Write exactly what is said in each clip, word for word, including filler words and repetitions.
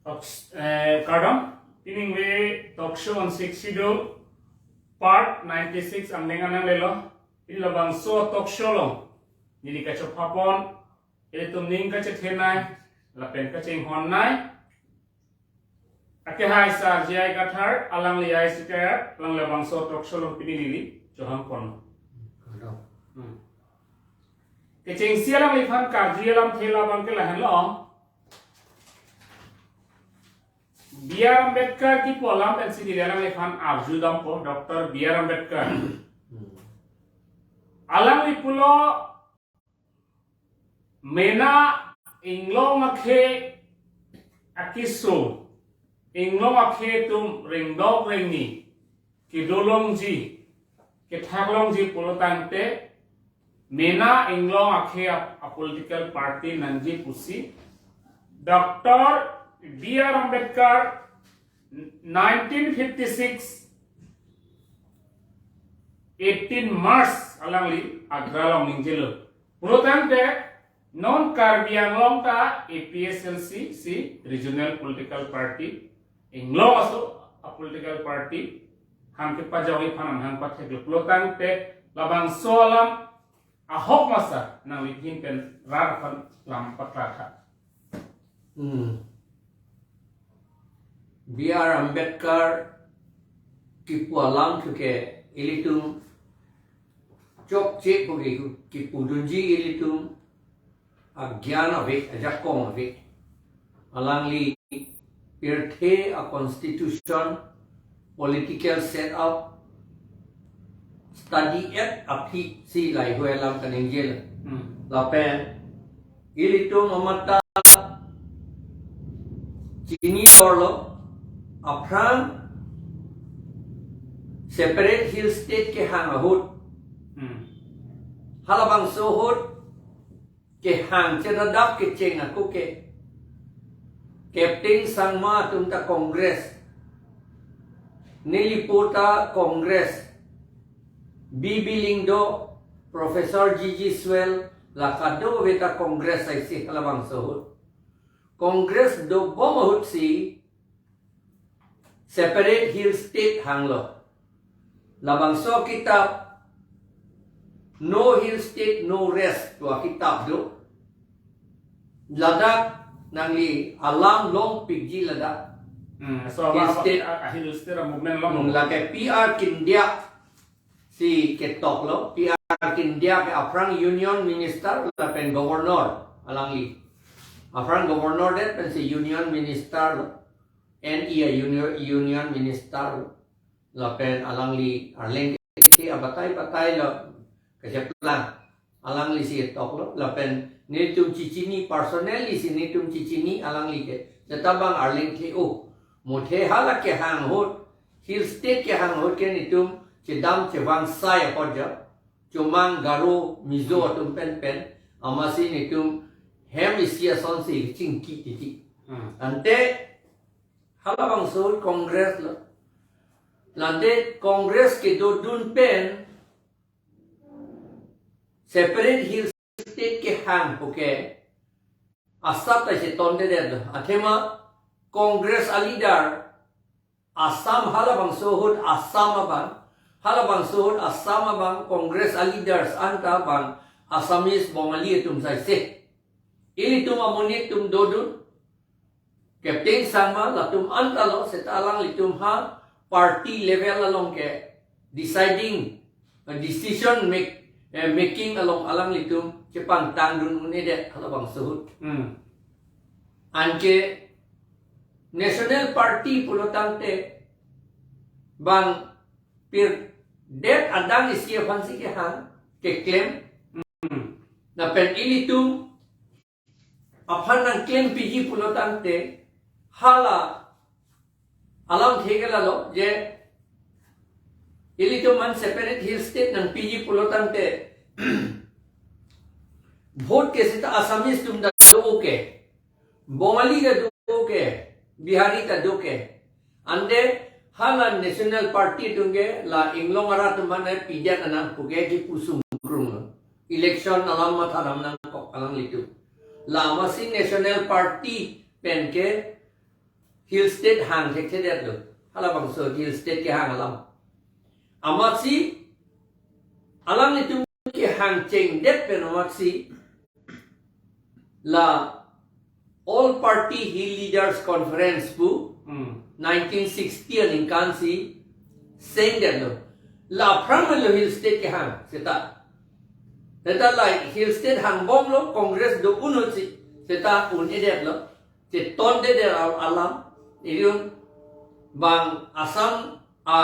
Talks, eh, kardom, pining ve talk show on six schedule, part ninety-six angdeng anang lelo. Pini labangso talk show along neli kachopapon, ilitum ning kachethenei lapen kachinghonnei akehai Sar J I Kathar, alangli I C K R, alang labangso talk show along pini neli chohangpon. Kardom. Hmm. Kechengsi alangliphan karju alamthe labang ke lahenlo. B R Ambedkar kipu alam pensi neli alangliphan arju dampo, Doctor B R Ambedkar. Hmm. Alangli pulo mena inglong akhei akesung, inglong akhei atum rengdok rengni kedolongji, kethaklongji pulotangte mena inglong akhei a, a political party nangji pusi Doctor B R Ambedkar nineteen fifty-six, eighteen March alangli Agra along ningjelo. Pulotangte non Karbi Anglong ta A P H L C si regional political party, inglong aso a political party, han kepajokji aphan amahang patheklo. Pulotangte labangso alam ahok masa nangli ahin pen rat aphan lam paklatha. Hmm. B R Ambedkar kipu alamthe ke ilitum chokche pu ke kipudunji ilitum agyan ave, ajakong ave. Alangli pirthe a constitution, political setup, study et aphi si laheihui alam kaningje. Hmm. Lapen ilitum amata chini dorlo, aphrang separate hill state kehang ahut. Hmm. Halabangso ahut kehang chedadap kecheng ako ke Captain Sangma atum ta Congress, nelipo ta Congress, B B Lyngdoh, Professor G G Swell, la kadokave ta Congress aisi halabangso ahut. Congress dobom ahut si separate hill state hanglo. Labangso akitap No Hill State No Rest pu akitap do. Ladak nangli alam longpikji ladak. Hmm, so hill state, a, a hill state a movement along. Hmm, lake P R Kyndia si ketoklo, P R Kyndia ke aphrang Union Minister lapen Governor alangli. Aphrang Governor det pensi Union Minister lo. N E a Union, Union Minister lo. Lapen alangli arleng kethe abatai batai lo kacheplang. Alangli si ketoklo. Lapen netum chichini personally si netum chichini alangli ke. Seta bang arleng the-o. Muthe hala kehang ahut, hill state kehang ahut ke netum chedam chevang sai apot jo. Chomang Garo Mizo atum pen pen, amatsi netum hem isi asonsi chingki titi. Hmm. Ante halabangso Congress lo. Lante Congress kedodun pen separate hill state kehang pu ke asap ta chetondedet lo. Athema Congress a leader Assam halabangso ahut Assam abang, halabangso ahut Assam abang Congress a leaders anta bang Assamese Bongali atum saise. Ilitum amonit atum dodun, Captain Sangma latum anta lo, seta alanglitum ha party level along ke deciding, eh, decision make, eh, making along alanglitum chepangtangdun un-edet halabangso ahut. Hmm. Anke National Party pulotangte bang pirdet adang isi aphansi kehang keklem. Hmm. Lapen ilitum aphan nangklempiji pulotangte hala alamthe ke lalo je ilitum an separate hill state nangpiji pulotangte vote ke seta Assamese atum ta do-o ke, Bongali ta do-o ke, Bihari ta do ke. Ante hala National Party atum ke la inglong arat atum aphan pidetnang pu ke kipu sungkrung lo. Election alam matha dam nangkok alanglitum. La amatsi National Party pen ke Hill State hang thekthedetlo. Halabangso Hill State kehang alam. Amatsi alanglitum kehang chengdet pen amatsi la All Party Hill Leaders Conference pu Hmm. nineteen sixty aningkan si sengdetlo. La aphrang lo Hill State kehang seta. Seta la Hill State hangbomlo, Congress do unutsi seta un-edetlo. Chetondedet al-, alam. Ilitum bang Assam, a,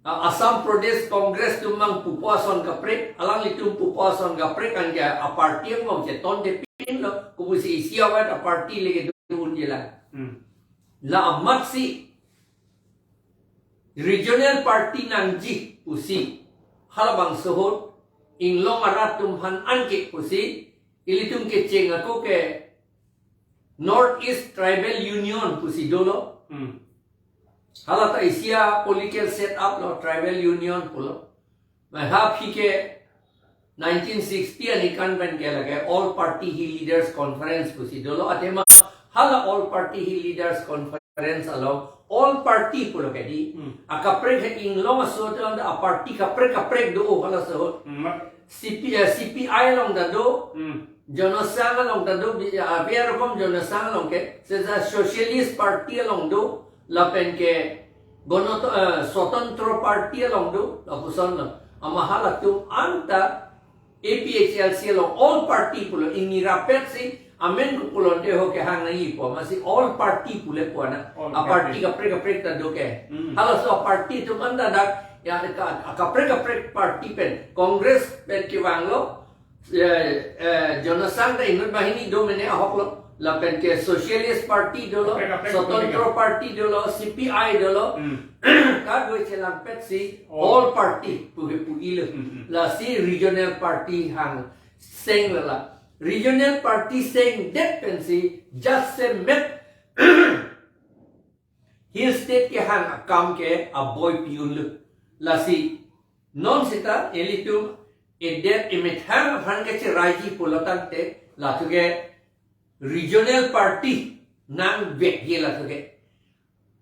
a, Assam Pradesh Congress atum bang pupo ason kaprek, alanglitum pupo ason kaprek anke a party angbong chetondepinlo, kopusi isi awet a party le kedo-un-elang. Hmm. La amatsi regional party nangji pusi halabangso ahut inglong arat atum aphan anke pusi ilitum kecheng ako ke North East Tribal Union pusi dolo. Hmm. Halata isi a political set up lo Tribal Union pulo. Mai ha aphi ke nineteen sixty aningkan pen ke lake All Party Hill Leaders Conference pusi dolo. Athema hala All Party Hill Leaders Conference along All Party pulo ke di. Hmm. Akaprek he inglong aso atum ta a party kaprek kaprek do halaso ahut. Hmm. C P, eh, C P I along ta do. Hmm. Jonosang along ta do, bi-, ah, biar kom Jonosang along ke, seta Socialist Party along do, lapen ke Gonoto-, eh, Swatantro Party along do, lapusonlo. Amat halatum anta A P H L C along All Party pulo, ingni rapetsi amen ko pulote ho kehang nangjipo, amatsi All Party pulepo ana. All A party party. kaprek kaprek ta do ke. Hmm. Halaso a party atum anta dak, ya, ka, kaprek kaprek party pen, Congress pen kevanglo, eh, eh, Jonosang ta inut banghini do mene ahoklo. Lapen ke Socialist Party dolo, Kaprek, kaprek, Swatantro kaprek. Party dolo, C P I dolo. Hmm. Kadokave chelangpetsi Oh. All Party pu he pu-ilo. Hmm, hmm. Lasi regional party hang senglo la. Regional party sengdet pensi jasemet Hill State kehang akam ke aboi pi-unlo. Lasi non seta ilitum edet emethang aphan kacheraiji pulo tangte, lathu ke regional party nangvekji lathu ke.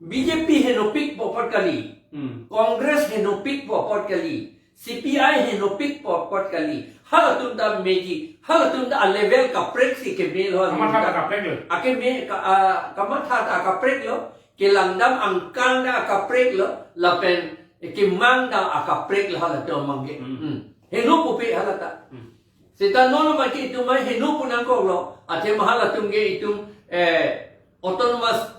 B J P henopikpo apot kali. Hmm. Congress henopikpo apot kali. C P I henopikpo apot kali. Halatum ta meji, halatum ta a level kaprek si kemelo. Kamatha ta kaprek lo. Akeme ka, a, kamatha ta kaprek lo. Kelangdam angkang ta kaprek lo. Lapen kemang ta kaprek lo halatum abang ke. Hmm. Hmm. Heno pupe halata. Hmm. Seta non abang ke itum mai heno pu nangkoklo. Athema halatum ke itum, eh, autonomous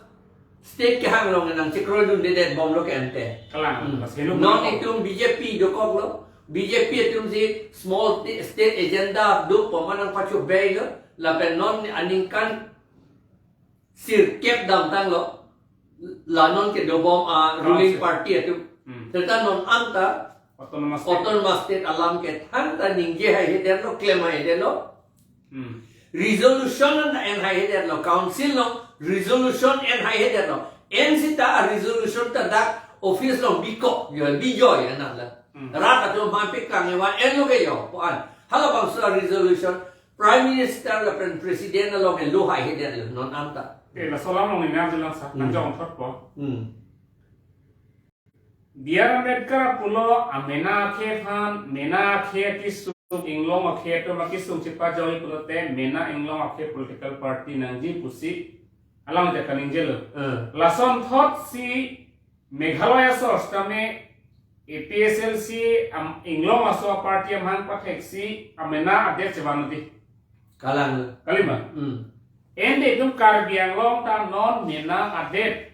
state kehang along nangchekroidundedet bomlo ke ante. Kalang, Hmm. mas heno Non pu itum B J P dokoklo. B J P atum si small sta-, state agenda do pu ma nangpachobeilo. Lapen non aningkan sirkep damtanglo. La non kedobom a ruling Council. party atum. Hmm. Seta non anta Autonomous State. Autonomous State alam ke thangta ningje haihedetlo, klem haihedetlo. Hmm. Resolution anta en haihedetlo, Council along resolution en haihedetlo. En seta a resolution ta dak office along bikok, yo, bijoy anatla. Hmm. Rat atum aphan piklang ewa enlo ke yo, pu an. Halabangso a resolution Prime Minister lapen President along ke lo haihedetlo, non anta. Eh, laso alam along nina jelang sa, Hmm. nangjong thotpo. Hmm. B R Ambedkar pulo amena akhei aphan, mena akhei akesung, inglong akhei atum akesung chepajoi pulote, mena inglong akhei political party nangji pusi, alang ja kaningjelo. Eh. Lason thotsi Meghalaya aso sitame A P H L C am, inglong aso party amahang patheksi amena adet chevan di. Kalang. Kalima. Hmm. Ende itum Karbi Anglong ta non mena adet.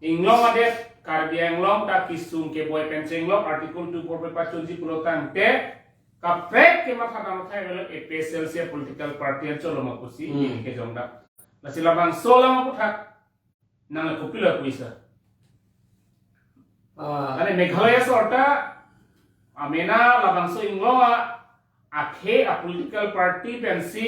Inglong adet Karbi Anglong ta kesung keboi pen chenglok Article two four five pachunji pulo tangte kaprek kematha dam thai velo A P H L C political party an cholo ma pusi Hmm. ini kejongdak. Lasi labangso alam aputhak nang kopilo puisa. Ah. Ane Meghalaya aso ta amena labangso inglong a akhei a political party pensi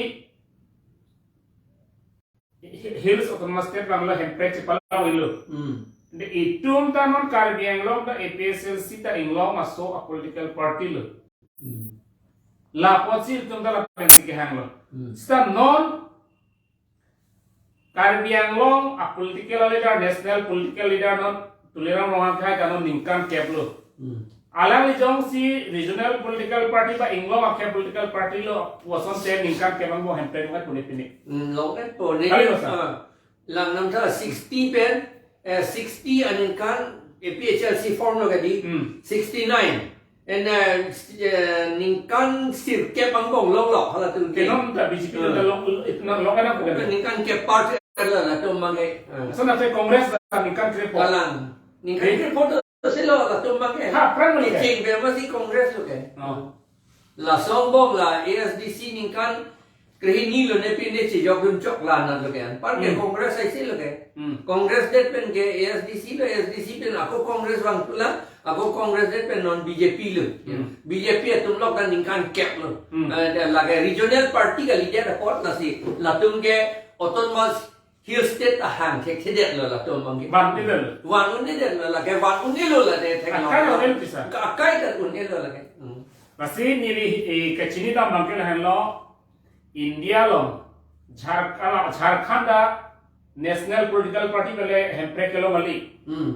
Hills Autonomous State banglo hemprek chepalanglo. Hmm. De itum ta non Karbi Anglong ta A P H L C ta inglong aso a political party lo. Hmm. Lapotsi itum ta lapensi kehanglo. Hmm. Seta non Karbi Anglong a political leader, national political leader non Tuliram Ronghang akhei ta non ningkan kep lo. Hmm. Alangli jongsi regional political party ba inglong akhei political party lo, puson te ningkan kep angbong hemprek ngat puni pini. Hmm, long et puni. Kali masa? Ah, lang nam tha sixty pen, eh, sixty aningkan A P H L C form lo kadi. Hmm. Sixty-nine. En, eh, s-, eh, ningkan sirkep angbong long lo, halatum ke. Kenom ta B J P Hmm. ta long, it na long na ko. Ningkan kep party la, latum mangke. Hmm. So na te Congress ta ningkan krepho. Kalang. Ningkan Eh? krepho to si lo, latum mangke. Ha, pran lo ke? Kecheng be masi Congress lo ke. Oh. Laso angbong la A S D C ningkan krehini lo ne pine chejok dun chok la na lo ke. Anpar ke Hmm. Congress aisi lo ke. Hmm. Congress det pen ke A S D C lo, A S D C pen ako Congress vang tu la, ako Congress det pen non B J P lo. Hmm. B J P atum lok kan ningkan kep lo. Hmm. Eh, de lake regional party kalidet apot lasi, latum ke autonomous hill state ahang thekthedet lo latum abang ke. Van un-edet lo. Van un-edet lo lake, van un-e lo la de thek lo. Akai un-e lo pisa. Ka akai ta un-e lo lake. Hmm. Lasi neli, eh, kachini dam abang ke lahenlo, India along Jharkhand, Jharkhand ta national political party pen le hemprek kelong kali. Hmm.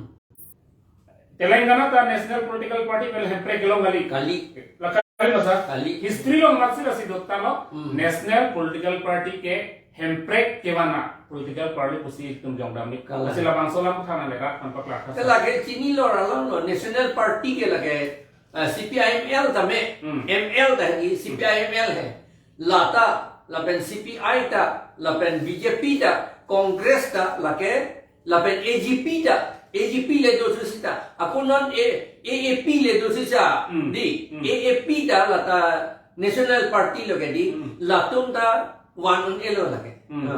Telangana ta national political party pen le hemprek kelong kali. Kali. La kali masa? Kali. History along matsi lasi dotang lo, Hmm. national political party ke hemprek kevana political party pusi itum jongdam ni. Kalang. Lasi labangso alam thana le rat kan pakla thasa. Ke lake chini lo ra lang lo, national party ke lake, eh, C P I M L tame, Hmm. M L ta hi, C P I M L he. Lata, lapen C P I ta, lapen B J P ta, Congress ta, lake, lapen A G P ta, A G P le do su sita. Ako non A-, A A P le do sisa. Hmm. Di, Hmm. A A P ta lata national party lo ke di, Hmm. latum ta van un-e lo lake. Hmm. Ha.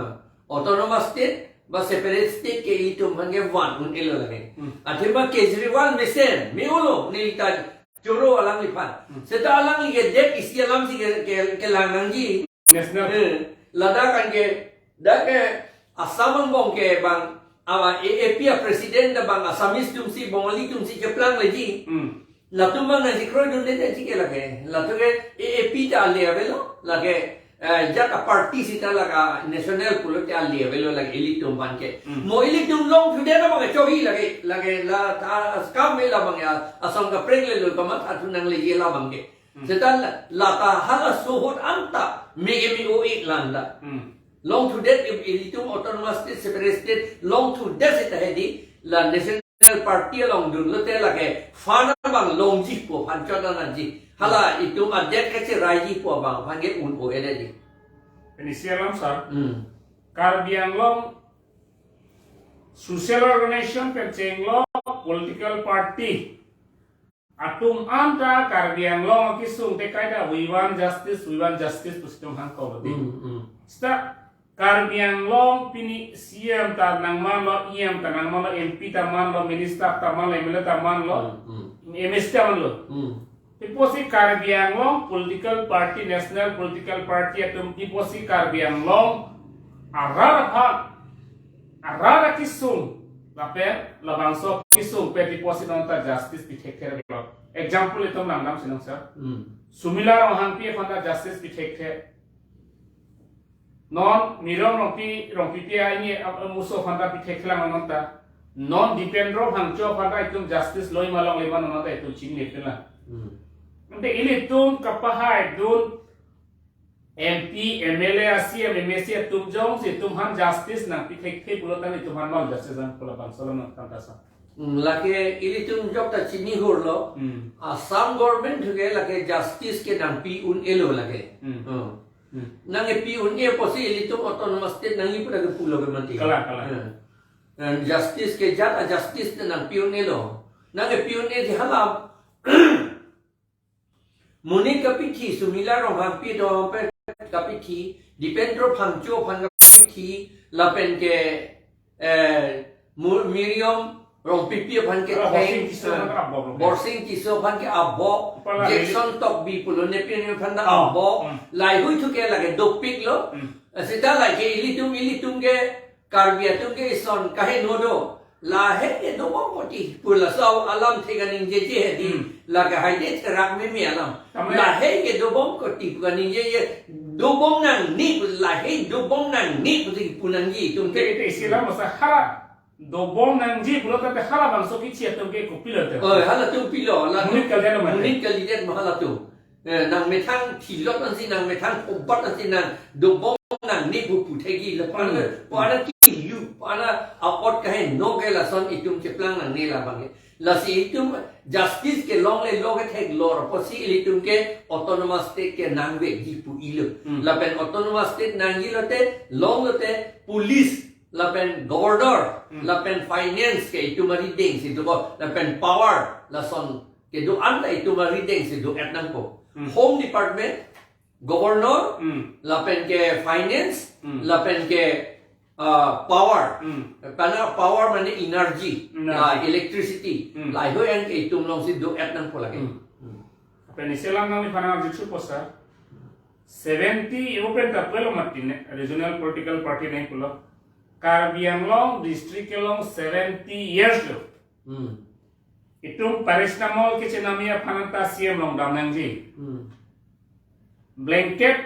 Autonomous state, ba separate state ke itum aphan ke van un-e lo lake. Hmm. Athema Kejriwal mesen, me-olo, neli ta choro alangliphan. Hmm. Seta alangli ke det isi alam si ke, ke, kelang nangji. National. Eh, ladak kan ke, dak ke Assam angbong ke bang, awa A A P a president ta bang Assamese atum si, Bongali atum si cheplang leji. Hmm. Latum bang nangji kroidunde ji ke lake. Latum ke A A P ta ale avelo, lake, eh, jat a party sita lake national pulote ale avelo lake ilitum aphan ke. Hmm. Mo ilitum longthudet abang ke chohi lake, lake la ta skam me labang ya, ason kaprek le lo kamatha thu nangleji labang ke. Hmm. Seta la, lata halaso ahut anta, me ke me-o-ik lang ta. Hmm. Longthudet i-, ilitum autonomous state, separate state, longthudet seta hedi, la national party along dunlote lake, fund abang longji pu aphan chot nangji. Hala itum adet kacheraiji pu abang aphan ke un-o-edet ji. Initial alam sir. Hmm. Karbi Anglong social organization pen chenglo political party atum anta Karbi Anglong akesung te kaita, "We want justice, we want justice," pusi itum hang kau bati. Hmm, hmm. Seta Karbi Anglong pini C M ta nangmanlo, E M ta nangmanlo, M P ta manlo, minister ta manlo, M L A ta manlo, Hmm, hmm. M A C ta manlo. Hmm. Iposi Karbi Anglong political party, national political party atum iposi Karbi Anglong arat aphan, arat akesung, lapen labangso akesung pen iposi non ta justice pi thekthe lo. Example itum langdam sinong sir. Hmm. Sumila Ronghangpi aphan ta justice pi thekthe. Non Miriam Rongpi, Rongpipi aini ap-, amuso aphan ta pi thekthelang non ta. Non Dipendra Phangcho aphan ta itum justice loi ma longle ma non ta itum chinine pila. Hmm. Ante ilitum kapahaidun M P, M L A, C M, M A C atum jongsi itum aphan justice nangpi thekthe pulo tangte itum aphan mal justice nangpo, labangso alam nangthan tha sir. Hmm, lake ilitum jok ta chini hurlo. Hmm. Assam government ke lake justice ke nangpi un-e lo lake. Hmm. Hmm. Hmm. Nangkepi un-e pusi ilitum autonomous state nangji pu lake pulo ke mati. Kalang, kalang. Hmm. Dan justice ke jat a justice te nangpi un-e lo. Nangkepi un-e di hala. Monit kapithi, Sumila Ronghangpi do pe kapithi, Dipendra Phangcho aphan kapithi, lapen ke, eh, Mu-, Miriam Rongpipi aphan ke Ala theng, Borsing Tisso eh, aphan ke abo, Borsing Tisso aphan ke abo, Apala Jackson Tokbi pulo ne pini aphan ta Oh. abo, Hmm. Laheihui thu ke lake dopik lo, Hmm. Eh, seta lake ilitum, ilitum ke Karbi atum ke ison kaheno do. Lahei ke dobom koti pu laso alam thek kaningjeje hedi. Hmm. Lake haide therak meme alam. Tame. Lahei ke dobom koti pu kaningjeje. dobom nangne, lahei dobom nangne pusi kipu nangji itum. Ite, ite isi alam masa hala dobom nangji pulo tangte halabangso kichi atum ke kopilo te? Oh, halatum pilo, halatum. Monit kalidet ma? Monit kalidet ma halatum. Eh, nangmethang thilot ansi, nangmethang kobat ansi nang dobom nangne pu puthekji la. Hmm. Pana, pana kilu, pana apot kaheno ke lason itum cheplang nangne labang ke. Lasi itum justice kelongle lo kethek lor apotsi ilitum ke autonomous state ke nangveji pu ilo. Hmm. Lapen autonomous state nangji lote, longlote police, lapen governor, Hmm. lapen finance ke itum arideng si dobo, lapen power lason kedo-an ta itum arideng si do-et nangpo. Hmm. Home Department, Governor, Hmm. lapen ke finance, Hmm. lapen ke, ah, power. Hmm. Pana power mane energy, Energy. ah, electricity. Hmm. Lahei an ke itum alongsi do-et nangpo lake. Hmm. Hmm. Lapen isi alam nangliphan arju thupo sir. Seventy, ibu pen ta pulo mati ne, regional political party nangpulo. Karbi Anglong district kelong seventy years lo. Hmm. Itum Paresh Namal kechenamji aphan ta C M longdam nangji. Hmm. Blanket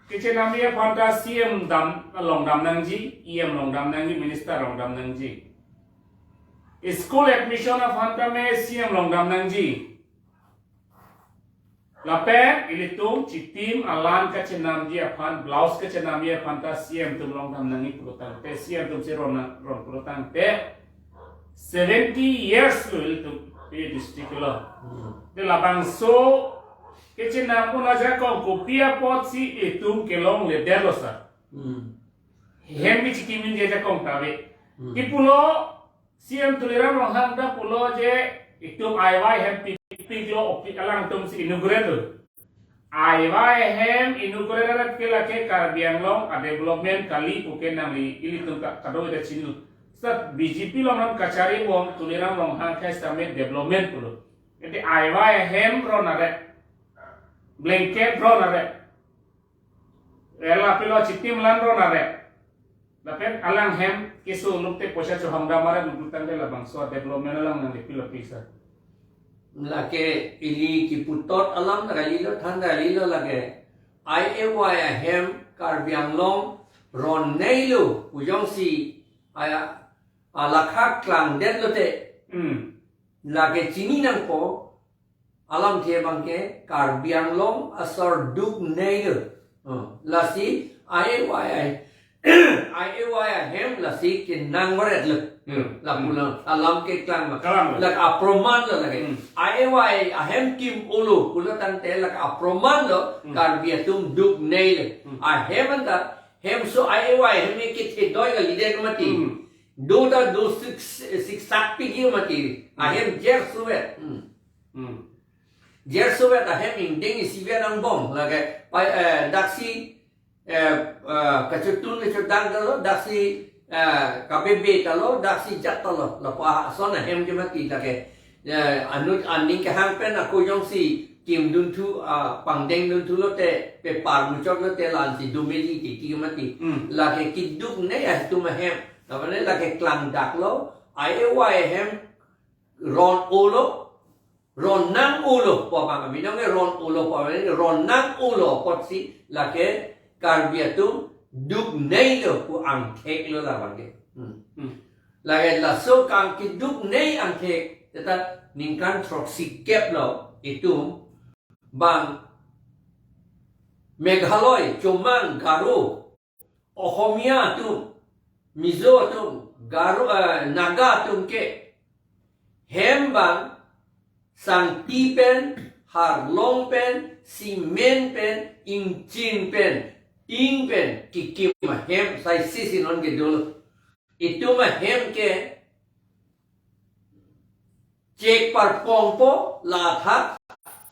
kechenamji aphan ta C M dam, longdam nangji, E M longdam nangji, minister longdam nangji. School admission aphan ta me C M longdam nangji. Lapen ilitum chitim alam kachenamji aphan, blouse kachenamji aphan ta C M atum longdam nangji pulo tangte, C M atum si ron, ron pulo tangte, seventy years lo ilitum, ili district lo. Hmm. Te labangso kechenam un ajakong kopi apotsi itum kelongledetlo sir? Hmm. Hem bi chikimin ajakong ta ave. Hmm. Kipulo, C M Tuliram Ronghang ta pulo je itum I Y hem pipiklo, opi alangtum si inaugurate lo. I Y hem inaugurate ke lake Karbi Anglong a development kali pu ke nangli ilitum ta kadokave ta chinilu. Sir, B J P along non kachari bom Tuliram Ronghang ke same development pulo. Ete I Y hem ron aret. Blanket ron aret. Ela pilo chitim lan ron aret. Lapen alang hem keso lukte poisa chohang dam aret lukte tangte labangso development alang nangli pilo pisa. Lake ili kiputot alam ralilo than ralilo lake. I A Y ahem Karbi Anglong ron neilo pu jongsi aya alakha klangdetlote. Hmm. Lake chini nangpo alamthe abangke Karbi Anglong asor duk neilo. Hmm. Lasi I A Y, I A Y ahem lasi kenang varetlo. Hmm. Lapulo alam keklang ma. Klang ma. Lake aproman lo lake. Hmm. I A Y ahem kim-olo pulo tangte lake aproman lo Hmm. Karbi atum duk neilo. Hmm. Ahem anta, hemso I A Y ahem ke thedoi kalidet mati. Hmm. Do ta do sik, siksak pigi mati. Hmm. Ahem jer suvet. Hmm. Hmm. Jer suvet ahem ingdeng isivet angbong lake pai, eh, daksi, eh, eh, kachotun kachotang ta lo, daksi, eh, kabebe ta lo, daksi jat ta lo, lapu ason ahem ke mati lake. Eh, anut aning kehang pen ako jongsi kimdunthu, ah, pangdengdunthulote, pepar muchotlote la-ansi do meji titi ke mati. Hmm. Lake keduk nei atum ahem. Namane lake klangdaklo, I A Y ahem ron-olo, ron nang-olo pu abang, kami nang ron-olo pu abang, ron nang-olo apotsi lake Karbi atum duk neilo pu angthek lo labang ke. Hmm. Hmm. Lake laso kang keduk nei angthek, teta ningkan throksi kep lo itum bang Meghalaya, Chomang, Garo, Ohomia atum, Mizo atum, Garo, eh, Naga atum ke hem bang sangti pen, harlong pen, cement pen, ingchin pen, ting pen kikim ahem sai sisi non ke dolo. Itum ahem ke chek parpongpo, la athak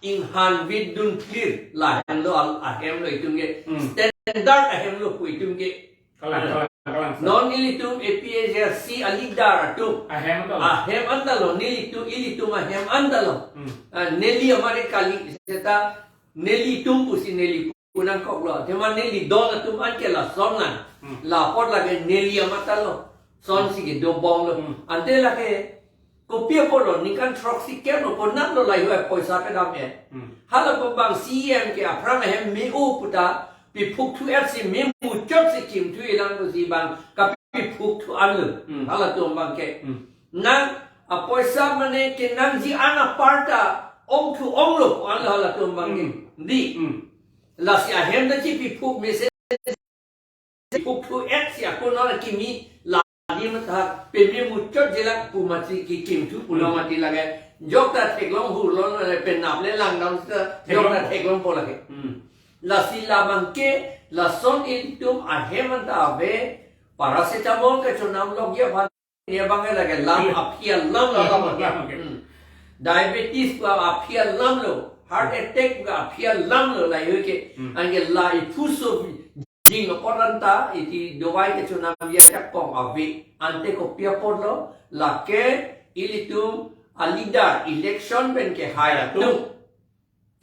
inghan vit dun phlir, lahenlo al-, ahem lo itum ke. Hmm. Standard ahem lo pu itum ke. Kalang, kalang, kalang, sir. Non ilitum A P H L C a leader atum. Ahem anta lo. Ahem anta lo, nelitum, ilitum ahem anta lo. Hmm. Ah, neli amari kali, seta nelitum pusi neli pu nangkoklo. Athema neli don atum an ke lason nang. Hmm. La apot lake neli amat ta lo. Sonsi kedo bom lo. Hmm. Ante lake kopi apotlo, ningkan throksi kep lo, konatlo lahei poisa kedam-et. Hmm. Hala pu bang C E M ke aphrang ahem me-o puta, piphuk thu-et si me muchot si kimthu-i lang pusi bang kapiphuk thu anlo. Hmm. Halatum abang ke. Hmm. Nang apoisa mane kenangji an apar ta ongthu onglo pu anlo halatum abang ke. Hmm. Dei. Hmm. Lasi ahem ta chipiphuk mesen piphuk thu-et si ako non akimi la di matha peme muchot je lang pu mati kikimthu pulo. Hmm. Mati lake. Jok ta theklong hurlo le penap le langdam sita jok ta theklongpo. Theklongpo lake. Hmm. Lasi labang ke lason ilitum ahem anta ave paracetamol kechonam lok ya phan ya bang lake lam. Hmm. Aphi alam la lam. Lam ke. Hmm. Diabetes pu aphi alam lo, heart attack pu aphi alam lo la yo ke. Hmm. Anke la iphuso jing apot anta iti dawai kechonam ya chak kong ave ante kopi apotlo lake ilitum a leader election pen kehai atum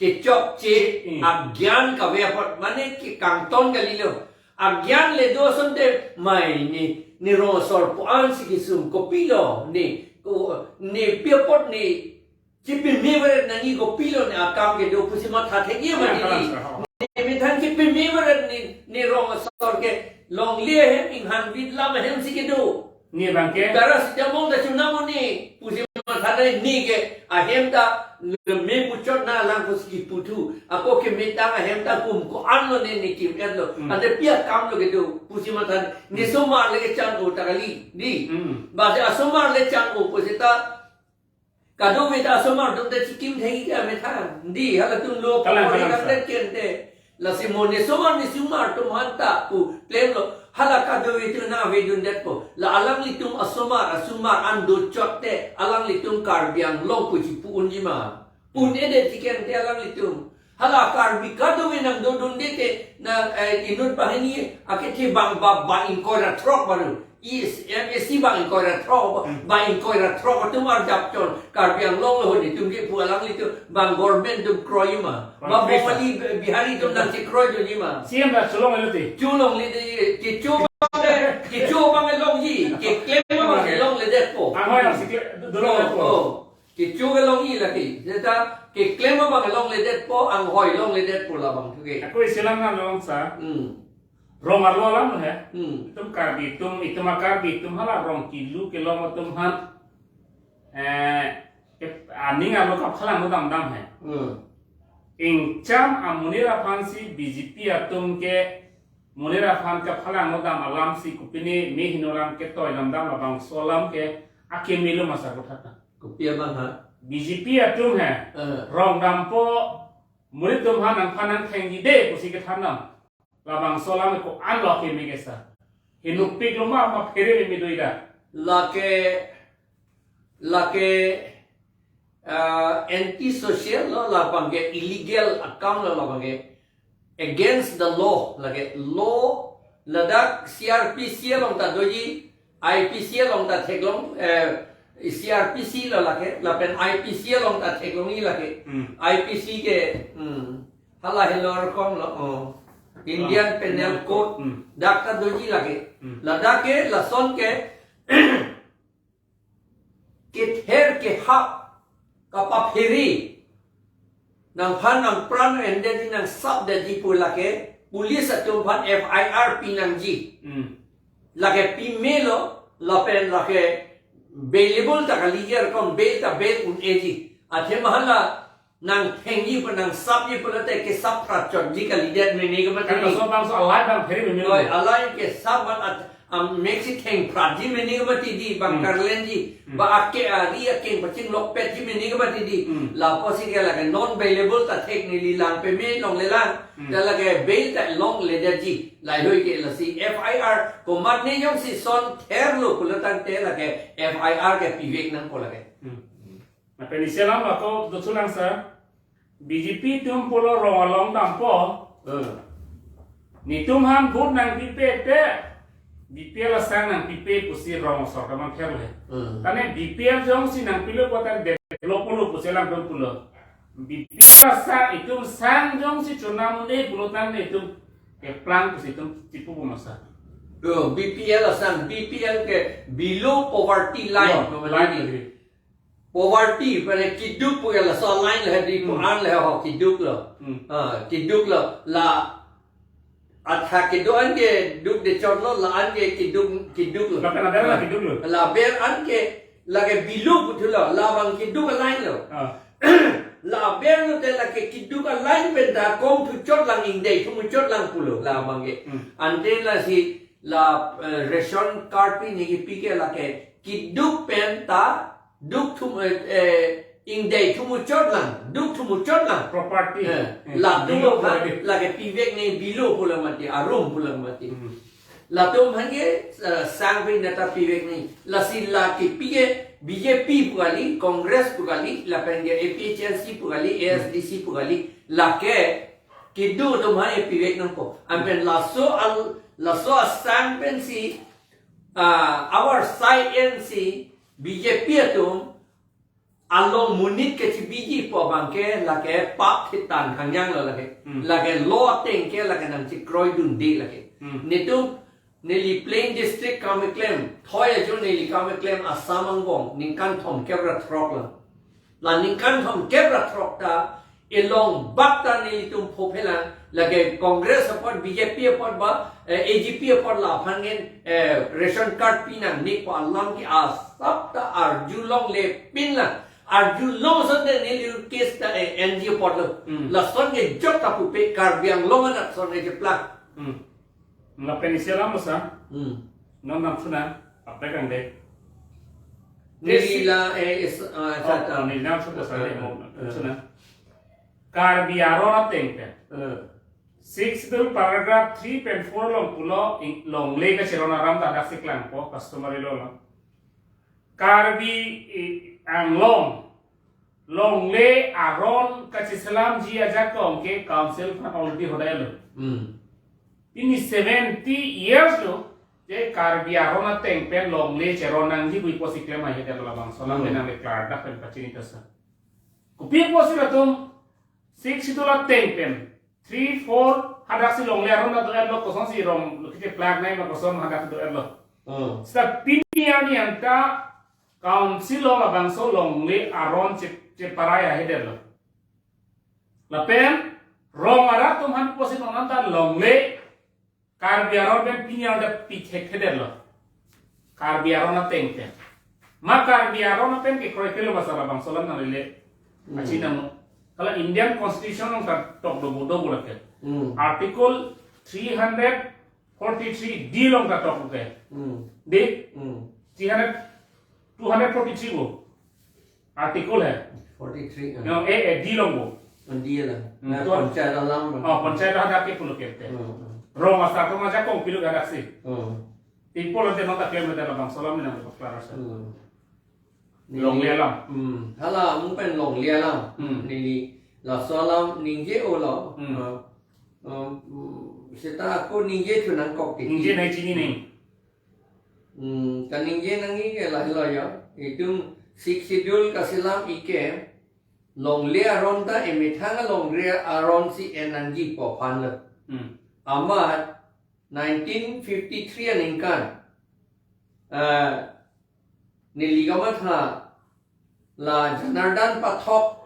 kechokche. Hmm. Agyan kave apot mane ke kangton kalilo. Agyan le do asonte mai ne, ne rong asor pu-an si kisung kopilo ne, ko, ne pi apot ne chipeme varet nangji kopilo ne akam kedo pusi matha thekji mati. Kalang, dei. Kalang, sir. Ne methang chipeme varet ne, ne rong asor ke longle ahem inghan vit lam ahem si kedo. Ne abang ke. Paracetamol ta chonam un-e pusi matha nai ne ke ahem ta me muchot na lang pusi kiputhu. Ako ke metang ahem ta kum ko-an lo ne ne kim-et lo. Hmm. Ante pi akam lo kedo pusi matha ne. Hmm. Somar le kechang-o ta kali. Dei. Hmm. Ba se asomar le chang-o pusi ta kadokave ta asomar atum ta chikim thekji ke amethang. Dei, halatum lo. Kalang, pori kalang, sir. Kangdet kente. Lasi mo ne somar ne somar atum aphan ta pu klemlo. Hala kadokave atum nang avedundetpo. La alanglitum asomar, asomar an dochot te alanglitum Karbi Anglong pu chipu unji ma? Pu un-edet si kente alanglitum. Hala Karbi kadokave nang dodunde te nang, eh, inut banghini akethe bang ba, ba ingkoi ra throk baru. Is, M A C bang ingkoi ra throk, hmm, bang ingkoi ra throk atum arjap chon. Karbi Anglong lo ho netum ke pu alanglitum bang government atum kroi ma? Kroi. Ba kroi. Bongali Bihari atum nangchekroidunji ma? C M ta cholongle te. Cholongle te, kecho bang, kecho bang longji, keklem bang longledetpo. Anghoi nangsi kle, do, dolongledetpo. Oh, oh. Kecho ke longji lake. Seta keklem abang longledetpo, anghoi longledetpo labang thu ke. Ako isilam nang long sa. Hmm. Rong arlo alam he. Hmm. Itum Karbi atum, itum a-Karbi atum hala rong kelu kelong atum aphan, eh, ke, aning arlo kaphalang damdam he. Hmm. Ingcham amonit aphan si B J P atum ke monit aphan kaphalang damdam alam si kopine me heno alam ketoi damdam labangso alam ke akeme lo ma sir kotha ta? Kopi abang ha? B J P atum he. Eh. Rong dampo, monit atum aphan nangphan nangthengji dei pusi kethan dam. Labangso alam ko-an lo akeme ke sir? Henopik lo ma, ma phere me do-i da? Lake, lake, ah, anti social lo labang ke, illegal akam lo labang ke. Against the law, lake law, ladak C R P C along ta doji, I P C along ta theklong, eh, C R P C lo lake, lapen I P C along ta theklongji lake. Hmm. I P C ke, hmm, hala helo rokom lo, oh. Indian Penal Code, hmm, dak ta doji lake. Hmm. Ladak ke, lason ke, kether kehap kapaphere, nangphan nangpran endetji, nangsapdetji pu lake, police atum aphan F I R pinangji. Hmm. Lake pimelo, lapen lake bailable ta kali, je rokom bail ta bail un-eji. Athema hala nangthengji pu, nangsapji pulote kesap phrat chotji kalidet mene ke mati. Kan laso bangso alai bang phere meme lo. Oi, alai kesap ban at, am, meksi theng phratji mene ke mati dei, bang, hmm, karlenji, hmm, ba ake ari akeng pachinglokpetji mene ke mati dei. Hmm. Lapusi ke lake non bailable ta thek neli lang peme longlelang. Hmm. Ta lake bail ta longledetji. Lahei ke lasi F I R komatne jongsi son therlo pulo tangte lake F I R ke pivek nangpo lake. Hmm. Lapen isi alam ako dothulang sir. B J P atum pulo rong along dampo. Hmm. Netum aphan vote nangpipe te B P L asang nangpipe pusi rong asor kamather le. Hmm. Tane B P L jongsi nangpilo pulote develop lo pusi alangtum pulo. B P L asang itum sang jongsi chonam un-e pulo tangte itum keplang pusi itum chipupo ma sir? Oh, B P L asang, B P L ke below poverty line. Oh, line. Poverty, pen keduk pu ke laso line le dei pu, hmm, an le ho keduk lo. Hmm. Ah, keduk lo. La Athak kedo an ke duk de chot lo, la an ke keduk, keduk lo. Lapen aber la keduk lo. La aber an ke lake below puthulo, labang keduk a-line lo. Ah. La aber lo te lake keduk a-line pen ta kom thu chot lang, ingdei thu mu chot lang pulo labang ke. Hmm. Ante lasi la, eh, ration card pi ne kepi ke lake keduk pen ta duk thu mu, eh, eh, ingdei thu mu chot lang, duk thu mu chot lang. Property. Eh, eh, latum below aphan property. Lake pivek ne below pulang mati, arum pulang mati. Hmm. Latum aphan ke, eh, sang pen data pivek ne. Lasi la kepi ke B J P pu kali, Congress pu kali, lapen ke A P H L C pu kali, A S D C pu kali, lake keduk atum aphan ke pivek nangpo. Anpen laso al, laso asang pensi, ah, our side N C B J P atum along monit kachebiji pu abang ke lake pap thitan khangjang lo lake. Hmm. Lake law ateng ke lake nangchekroidunde lake. Hmm. Netum neli plain district kam keklem, thoi ajo neli kam keklem Assam angbong ningkan thomkep ra throk lo. La ningkan thomkep ra throk ta elong bak ta nelitum phophelang, lake Congress apot, B J P apot ba, eh, A G P apot la aphan ngen, eh, ration card pi nangji pu alam ke asap ta arjulongle pin lang. Arjulong asonte neli case ta, eh, N G apot lo. Hmm. Lason ke jok ta pupe, Karbi Anglong anak ason ke jeplak. Hmm. Lapen isi alam sa. Hmm. Non nam suna, apa kang de? Neli la, eh, is, ah, Oh, chata. Neli nam suna sa, eh, mo, Eh. Suna. Karbi aron ateng pen. Eh. Sixth Schedule paragraph three pen four along pulo, ing-, longle kacheron aron ta hadak si klangpo, customary law lo. Karbi, eh, Anglong longle aron kacheselamji ajakong ke council aphan already hodai lo. Hmm. Pini seventy years lo, je Karbi aron ateng pen longle cheron nangji pu pusi klem ahe de labangso alam Hmm. pen nang declare dak pen pachini ta sa. Kopi pusi latum Sixth Schedule ateng pen three, four hadak si longle aron ta do-et lo, kosonsi rong lo kike plak nai ma koson hadak do-et lo. Hmm. Seta pini arni anta council along labangso longle aron che, cheparai ahe de lo. Lapen rong arat atum aphan pusi non anta longle Karbi aron pen pini arni ta pithek thedet lo. Karbi aron ateng pen. Ma Karbi aron pen kekroi ke lo masa labangso alam nanglele. Hmm. Achi nang. Hala Indian Constitution along ta tok do bodo bola ke. Hmm. Article three hundred forty-three D along ta tok ke. Hmm. Di? Hmm. Three hundred, two hundred forty-three bo. Article hai. Forty-three, ah. No, eh, eh, D along bo. Oh, D along. Hmm, Nah, to- panchayat alam. Oh, panchayat alam ke pulo kerte. Hmm, hmm. Rong asar to maja kong pilo gadak si. Hmm. Tipol ante nota kilometer labangso alam nang deklarasi. Hmm. Longle alam. Hmm. Hala, mungkin longle alam. Hmm. Neli laso alam ningje-o lo. Hmm. Ah, um, hmm, seta ako ningje thu nangkok tiki. Ningje nai chini nai. Hmm, kaningje nangji ke lahelo ya. Itum Sixth Schedule kaselam ike longle aron ta emethang longle aron si en nangji pu aphan lo. Hmm. Amat nineteen fifty-three aningkan, eh, neli kamatha la Janardan Pathak,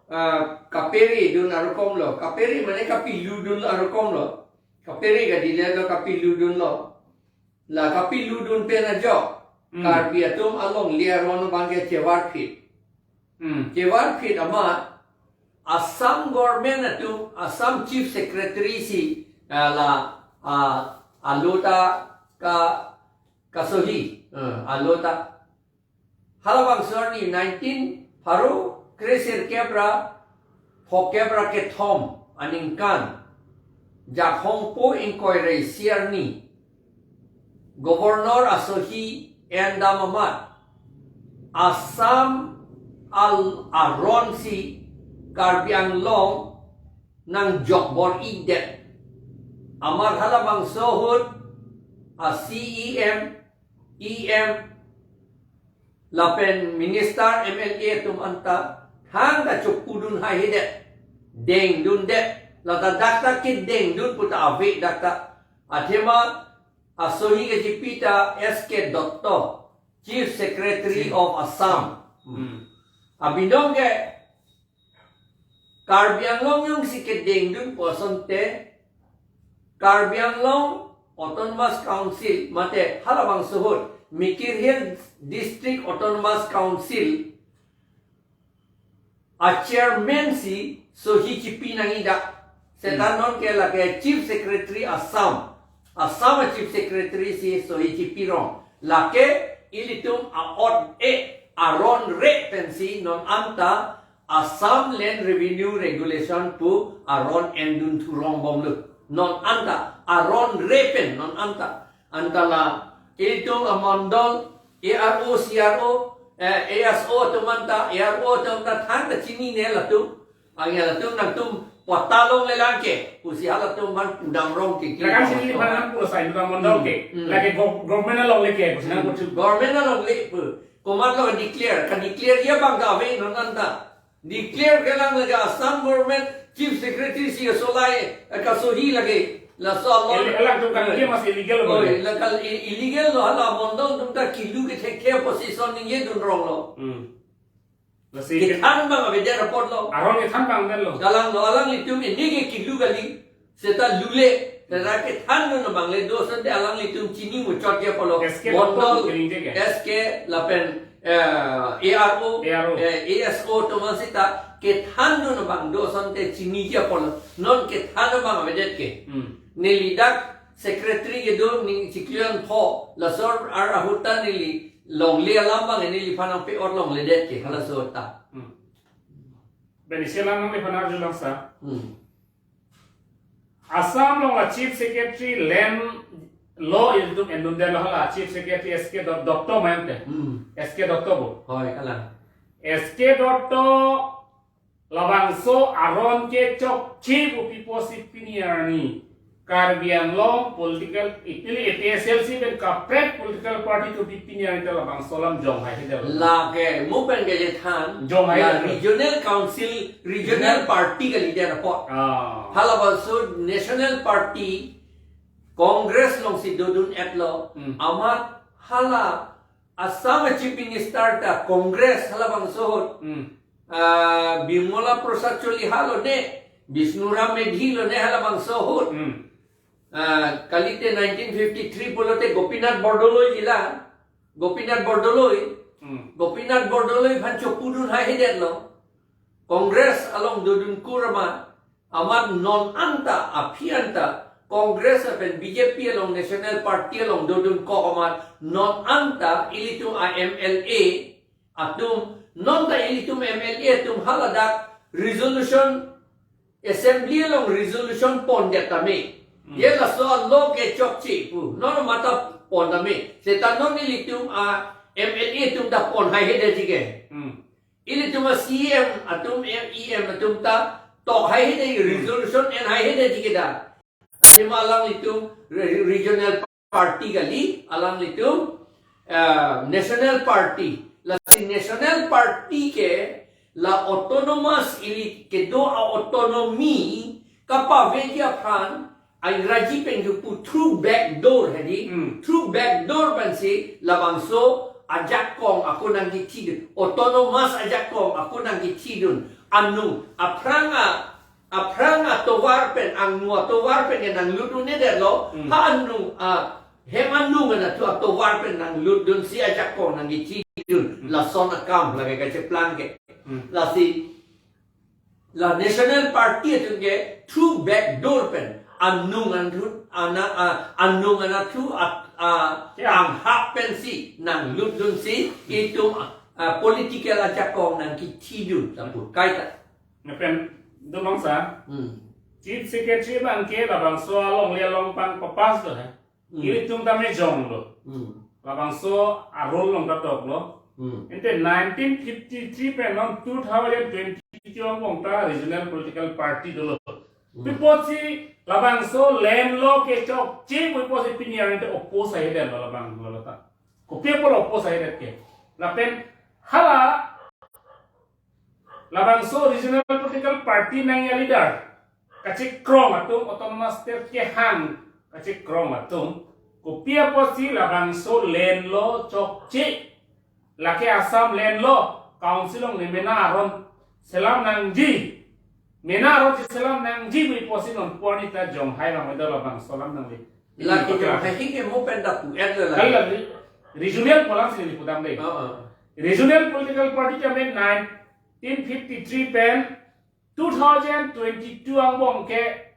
eh, kapere dun arokom lo. Kapere mane kapilu dun arokom lo. Kapere kadile lo, kapilu dun lo. La kapilu dun pen ajok, Hmm. Karbi atum alongle aron abang ke chevarphit. Hmm. Chevarphit amat Assam government atum, Assam Chief Secretary si, ah, la, ah, alo ta ka, kasohi, eh, alo ta. Halabangso arni nineteen pharo kresirkep ra phokep ra kethom aningkan Jakhong po ingkoi ra isi arni Governor asohi endam amat Assam al aron si Karbi Anglong nangjok bor-idet. Amat halabangso ahut a C E M, E M, lapen minister, M L A atum anta thang kachokudun haihedet, dengdundet, lata dak ta kedengdun pu ta ave dak ta. Athema asohi kachepi ta S K Dutta, Chief Secretary Chief. of Assam. Hmm. Abinong ke Karbi Anglong jongsi kedengdun pu asonte, Karbi Anglong Autonomous Council mate halabangso ahut Mikir Hills District Autonomous Council a chairman si sohi chipi nangji dak. Seta non ke lake Chief Secretary Assam. Assam a Chief Secretary si sohi chipi rong. Lake ilitum a-ot e aron re pensi non anta Assam Land Revenue Regulation pu aron endun thurong bomlo. Non anta aron re pen non anta. Anta la ilitum amondol A R O, C R O, eh, A S O atum anta, A R O atum anta thangta chinine latum. Angya latum nangtum patta longlelang ke pusi halatum aphan pudam rong ke. Lakan sini di panan pulo sai, bukan mondol ke. Hmm, hmm. Lake go-, government along leke, pusi nang Hmm. kuchu. Government along le pu. Komatlo declare, ka declare ya bang ka ave non anta. Declare kelang lake Assam government Chief Secretary si kasolai, eh, kasohi lake. Laso along. Ele-, elang atum kan dia masih illegal Oh, apa? Illegal, i-, illegal lo hala mondol atum ta kilu kethekthe position ningje dun ronglo. Hmm. Lasi Kethan abang avedet apotlo. Aron kethan abang detlo. Kalanglo, alanglitum ini ke kilu kali. Seta lule, seta kethandun abang le do asonte alanglitum chini muchot ya apotlo. S K Mondol, Dotto kening je ke? S K lapen, eh, A R O, A R O. Eh, A S O atum an seta kethandun abang do asonte chiniji apotlo. Non kethan abang avedet ke. Hmm. Neli dak secretary kedo ningchiklo an pho, laso ar ahut ta neli longle alam abang neliphan nangpe-ot longledet ke, halaso ta. Hmm. Beni selang nangliphan arjulang sa. Hmm. Assam along la Chief Secretary Land Law ilitum endundetlo, hala Chief Secretary S K Dot-, Dotto ma ante. Hmm. S K Dotto bo. Hoi, kalang. S K Dotto labangso aron kechokche pu pipo si pini arni Karbi Anglong political, ili A P H L C pen kaprek political party atum pi pini arni ta labangso alam jong haihedetlo. Lake mo pen kachethan. Jong la haihedetlo. Regional Council, regional Regional. Party kalidet apot. Ah. Halabangso National Party, Congress alongsi dodun-etlo. Hmm. Amat hala Assam Chief Minister ta Congress halabangso ahut. Hmm. Ah, Bimala Prasad Chauhan lone, Bishnu Ram Medhi lone halabangso ahut. Hmm. Ah, kalite nineteen fifty-three pulote Gopinath Bordoloi jila. Gopinath Bordoloi. Hmm. Gopinath Bordoloi aphan chopudun haihedetlo. Congress along dodun kur amat, amat non anta, aphi anta, Congress lapen B J P along National Party along dodun kok amat, non anta ilitum a M L A atum, non ta ilitum M L A atum haladak resolution, assembly along resolution pondet tame. Hmm. Ye laso a-law kechokche pu, non mata pon tame. Seta non ilitum a M L A atum ta pon haihedetji ke. Hmm. Ilitum a C E M atum, E M atum ta tok haihede, resolution en haihedetji ke da. Sima alanglitum re-, regional party kali, alanglitum, eh, national party. Lasi national party ke la autonomous ili kedo a-autonomy kapaveji aphan, Ingraji pen kipu through back door hedi. Hmm. Through back door pensi labangso ajakong ako nangkithidun. Autonomous ajakong ako nangkithidun. Anung aphrang a, aphrang atovar pen, angno atovar pen ke nanglutdun-edetlo. Hmm. Ha anung a, hem anung anatthu atovar pen nanglutdunsi ajakong nangkithidun. Hmm. Lason akam lake kacheplang ke. Hmm. Lasi la National Party atum ke through back door pen anung anatthu, ana, a, anung anatthu at, a, Ya. anghap pensi nanglutdunsi itum a, a, political ajakong nangkithidun lapu kaita. Lapen dulong sa. Hmm. Chief Secretary abang ke labangso alongle along pang papas lo he. Hmm. Ilitum ta mejonglo. Hmm. Labangso a-rule along ta toklo. Hmm. Ante nineteen fifty-three pen non two thousand twenty-two angbong ta regional political party dolo. Hmm. Pi apotsi labangso land law kechokche pu pi apotsi pini arni ta oppose haihedetlo labang lo ta. Kopi apot oppose haihedet ke. Lapen hala labangso regional political party nangji a-leader kachekrong atum, autonomous state kehang kachekrong atum, kopi apotsi labangso land law chokche, lake Assam Land Law Council along nemena aron selam nangji, mena aron cheselam nangji pu pusi non pu arni ta jonghai abang weather labangso alam nangli. La ke paklang. Jonghai hing ke mo pen ta pu-et lo la. Kali la re-, regional pu alam si neli pudam dei. Oh, oh. Regional political party ta men nineteen fifty-three pen two thousand twenty-two angbong ke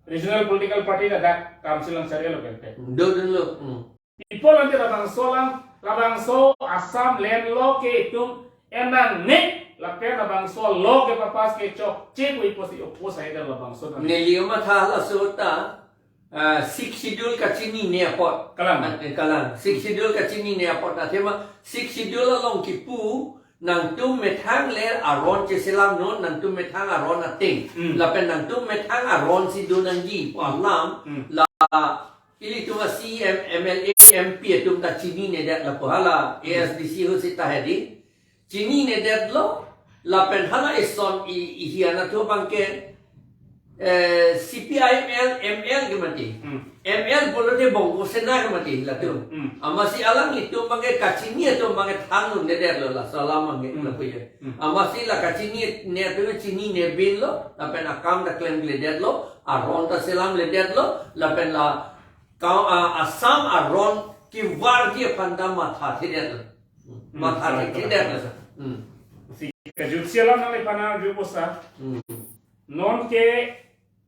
regional political party ladak council angsari lo pen te. Dodun lo. Hmm. People ante labangso alam, labangso Assam land law ke itum enang ne, lapen labangso law ke papas ke chokche pu pusi oppose hai dan labangso alam. Neli kamatha laso ta, ah, Sixth Schedule kachinine apot. Kalang. Ah, eh, kalang. Sixth Schedule kachinine apot. Athema Sixth Schedule along kipu, nangtum methang le aron cheselam non, nangtum methang aron ateng. Hmm. Lapen nangtum methang aron si do nangji pu alam, hmm, la ilitum a C M, M L A, M P atum ta chininedet lapu hala, hmm, A S D C ho seta hedi. Chininedet lo, lapen hala ison i, ihian atum abang ke, eh, C P I M L, M L ke mati. Hmm. M L pulote Bongo Sena ke mati latum. Hmm. Amatsi alanglitum abang ke kachini atum abang ke thangnunnedet lo laso alam abang ke, hmm, lapu ye. Hmm. Amatsi la kachinine atum chinine bin lo, lapen akam ta klemkledet lo, aron ta selamledet lo, lapen la ka-, ah, Assam aron kevarji aphan ta mathathedet lo. Hmm. Mathathedet lo. Hmm. Si kejutsi alam nangliphan arju pusa. Hmm. Non ke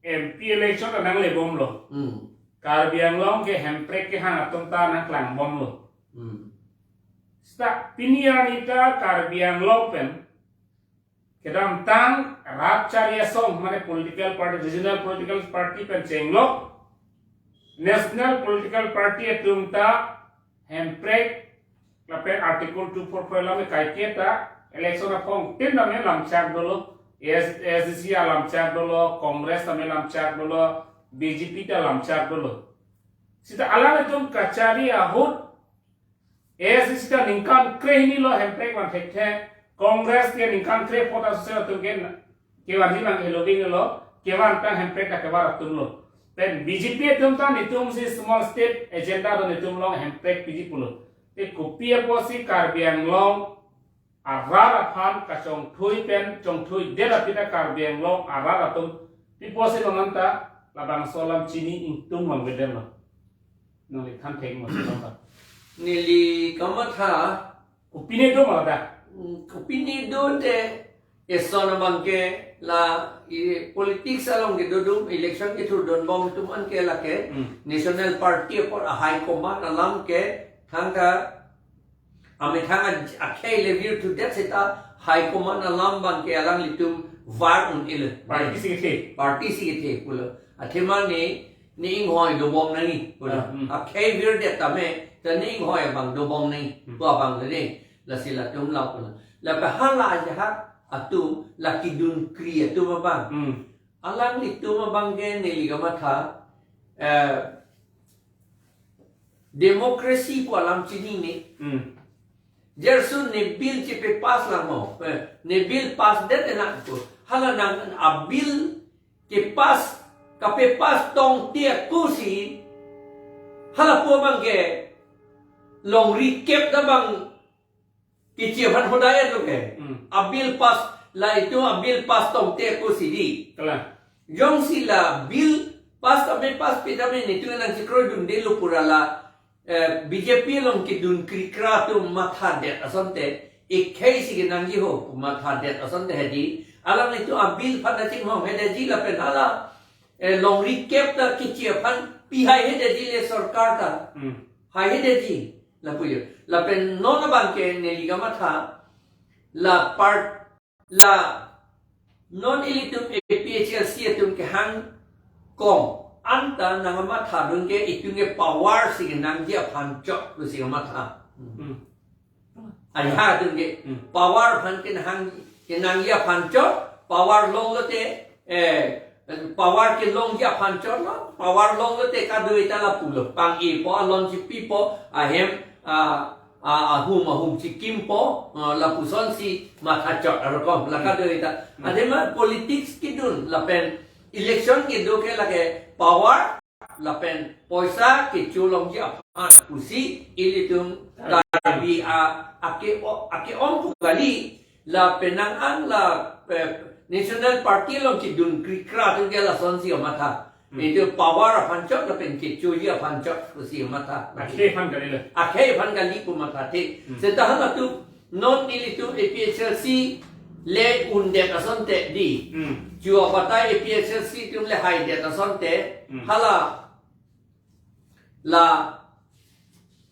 M P election ta nanglebomlo. Hmm. Karbi Anglong ke Hemprek kehang atum ta nangklangbomlo. Hmm. Seta pini arni ta Karbi Anglong pen kedamtang rat chari asong mane political party, regional political party pen chenglok national political party atum ta Hemprek lapen Article two four four alam kaike ta election aphong tin name lamchak dolo, A S, A S D C alamchak dolo, Congress name lamchak dolo, B J P ta lamchak dolo. Seta alanglitum kachari ahut A S D C ta ningkan krehini lo Hemprek van thekthe, Congress ke ningkan krepho ta sose atum ke na-, kevanji nang heloving lo, kevantang Hemprek ta kevar atum lo. Pen B J P atum ta netum si small state agenda do netum along Hemprek piji pulo. Te kopi apotsi Karbi Anglong arat aphan kachongthui pen chongthuidet aphi ta Karbi Anglong arat atum pi apotsi non anta labangso alam chini ingtung longledet lo. Nangli than thek mo si ta. Neli kamatha. Kopine do ma ladak? Hmm, kopine do te eson abang ke la i politics along kedodun, election kethurdunbom atum an ke lake, hmm, national party apot a high command alam ke thangta amethang a, akhei le virthudet seta high command alam abang ke alanglitum var un-e lo. Party si kethe. Party si kethe pulo. Athema ne, ne inghoi dobom nangji pulo. Ah, hmm. Akhei virdet tame, ta ne inghoi abang dobom nangji, hmm, pu abang le ne, lasi latum la pulo. Lapen hala ajahak atum, la kidunkri atum abang. Hmm. Alanglitum abang ke neli kamatha, eh, democracy pu alam chinine. Hmm. Jersun ne bill chepass lang mo, eh, ne bill passdet enak pu. Hala nang a bill kepass, kapepass tongte ako si, hala pu abang ke longri kep ta abang kechi aphan hoda-et lo ke. Hmm. A bill pass, la itum a bill pass tongte ako si di. Kalang. Jongsi la bill pass ta me pass pi tame netum nangchekroidundelo pura la, eh, B J P along kedun krikra atum mathadet asonte, ikhei si kenangji ho mathadet asonte hedi. Alanglitum a bill aphan ta chinghonghedetji lapen hala, eh, longri kep ta kechi aphan pihai hedetji le sorkar ta. Hmm. Haihedetji. Lapu jo. Lapen non abang ke neli kamatha la part la non ilitum A P H L C atum kehang kong anta nangkamathadun ke itum ke power si kenangji aphan chot pusi kamatha. Hmm. Ajahak atum ke, hmm, power aphan kenang, kenangji aphan chot, power longlote, eh, power kelongji aphan chot lo, power longlote kadokave ta lapulo, pang-ipo, alon chipipo, ahem, a, a, ahum, ahum chikimpo, a, lapusonsi mathachot arokom, la kadokave ta. Hmm. Athema politics kedun, lapen election kedo ke lake power, lapen poisa kecholongji aphan pusi ilitum Karbi a, ake-o, ake-ong pu kali, la penang an la, eh, National Party along kedun krikra atum ke lasonsi kamatha. Hmm. Itum power aphan chot lapen kechoji aphan chot pusi kamatha. Akhei aphan kali lo. Akhei aphan kali pu mathathe. Hmm. Seta halatum non ilitum A P H L C le undet asonte di. Hmm. Chua batai A P H L C atum le haidet asonte. Hmm. Hala la